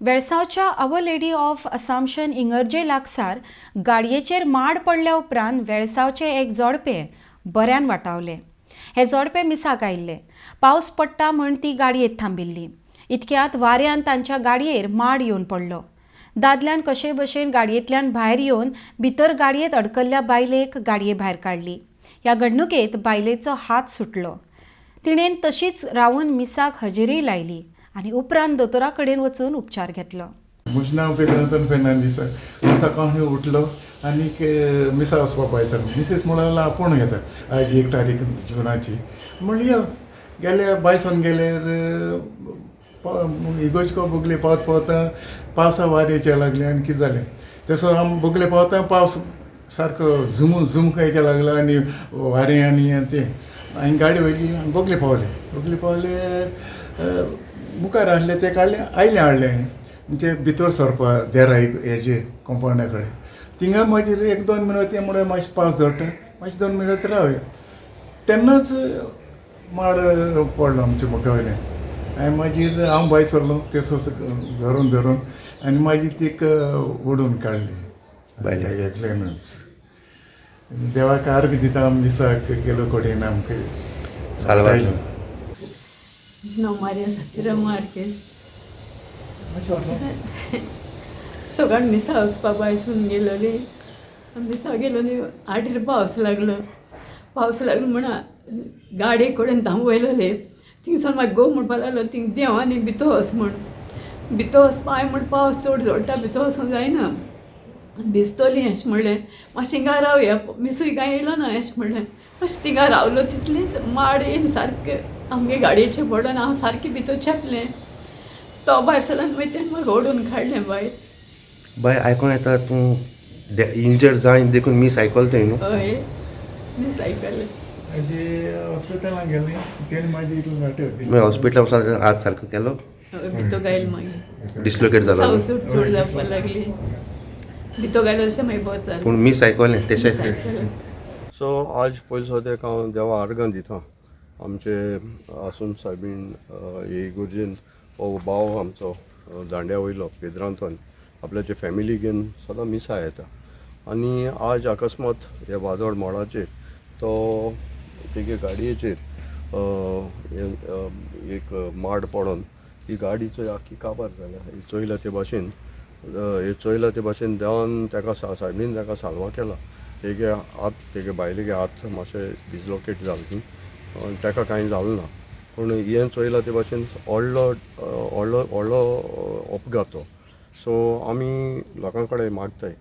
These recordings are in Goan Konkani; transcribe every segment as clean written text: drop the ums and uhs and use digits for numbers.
वेळसांवच्या our lady of असाम्पशन इगर्जे लागसार गाडयेचेर माड पडल्या उपरांत वेळसांवचें एक जोडपें बऱ्यान वाटावलें. हें जोडपें मिसाक आयिल्लें. पावस पडटा म्हण ती गाडयेंत थांबिल्ली. इतक्यांत वाऱ्यान तांच्या गाडयेर माड येवन पडलो. दादल्यान कशे भशेन गाडयेंतल्यान भायर येवन भितर गाडयेंत अडकल्ल्या बायलेक गाडये भायर काडली. ह्या घडणुकेंत बायलेचो हात सुटलो. तिणेन तशीच रावन मिसाक हजेरी लायली आनी उपरांत दोतोरा कडेन वचून उपचार घेतलो. म्हजें नांव पेद्रांतोन फेर्नांदीस. हांव सकाळीं उठलो आनीक मिसा वचपा भायर सरलो. मिसीस म्हणूंक आपोवन घेता, आयज 1 तारीख जुनाची. म्हणलें यो. गेले बायसून गेल्यार इगोजको बुगले पावत पावता पावसा वारें येवचें लागलें आनी कितें जालें, तसो आमी बुगले पावता पावस सारको झुम झुम येवचें लागलो आनी वारें आनी तें. हांवें गाडी व्हयली आनी बोगले पावले. बोगले पावले मुखार आसले ते काडले आयले हाडले म्हणजे भितर सरपा देरा हेजे कंपावंडा कडेन. थिंगा मागीर 1-2 मिनट ते म्हणल्यार मातशें पावस झडटा, मातशें 2 मिनट रावया. तेन्नाच माड पडलो आमच्या मुखा वयल्यान. आनी मागीर हांव भायर सरलो तेसोच धरून धरून आनी मागीर तीक ओडून काडली एकल्यानूच. देवाक आर्ग दिता आमी दिसाक गेलो कडेन आमकां. म्हजें नांव मारिया सातिरा मार्केज. सगळ्यां मिसा वचपा भायसून गेलोली. मिसा गेलोली आठेर पावस लागलो. पावस लागलो म्हण गाडये कडेन थांबयलोले. थिंगसून मागीर गो म्हणपाक लागलो थिंग देंव आनी भितर वच म्हण. भितर वचपा हांवें म्हण पावस चड झोडटा भितर वचूंक जायना, भिजतली अशें म्हणलें. मातशें हिंगा रावया, मिसूय कांय येयलो ना अशें म्हणलें. मातशें थिंगा रावलो तितलीच माड येवन सारकें आमगे गाडयेचेर पडलो आनी हांव सारकें भितर चेपलें. तो भायर सरलो आनी मागीर तेणें म्हाका ओडून काडलें भायर. बाय आयकोन येता तूं इंजर्ड जाय देखून मीस आयकल तें न्हू? हय, मीस आयकलें. मागीर हॉस्पिटलान गेलें तेणें मागीर इतलें वाटेर दिलें. मागीर हॉस्पिटला वचून हात सारको केलो? भितर गायल मागीर डिसलोकेट जालो? सावसूट चड जावपाक लागली. भितर गायलो अशें मागीर बरें जालें. पूण मीस आयकलें तेशें. सो आज पयलीं सद्याक हांव देवा आर्गां दिता. आमचे आसून सायबीण हे इगर्जेन हो भाव आमचो दांड्या वयलो पेद्रांतोन आपल्याचे फॅमिली घेवन सदां मिसा येता आनी आज अकस्मात ह्या वादळ मोडाचेर तो तेगे गाडयेचेर एक माड पडोन ही गाडी चोय आख्खी काबार जाल्या. ही चोयला ते भाशेन, हे चोयला ते भाशेन देवान ताका सायबीन ताका साल्वा केला. तेगे हात तेगे बायलेगे हात मातशे डिसलोकेट जाले न्ही, ताका कांय जालें ना. पूण हें चोयलां ते भाशेन व्हडलो व्हडलो व्हडलो अपघात तो. सो आमी लोकां कडेन मागताय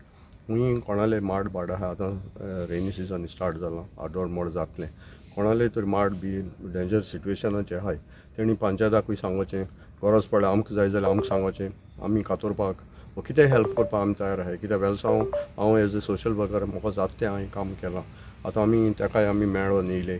खंय कोणाले माड बाड आहा, आतां रेनी सिजन स्टार्ट जालां, आडोळ मोड जातलें, कोणाले तरी माड बी डेंजर सिट्युएशनाचे आहाय तेणी पंचायताकूय सांगोचें, गरज पडल्यार आमकां जाय जाल्यार आमकां सांगोचें, आमी कातोरपाक वा कितें हेल्प करपाक आमी तयार आहाय. कित्याक वेलसांव हांव एज अ सोशल वर्कर म्हाका जाता तें हांवें काम केलां. आतां आमी ताकाय आमी मेळोन येयले.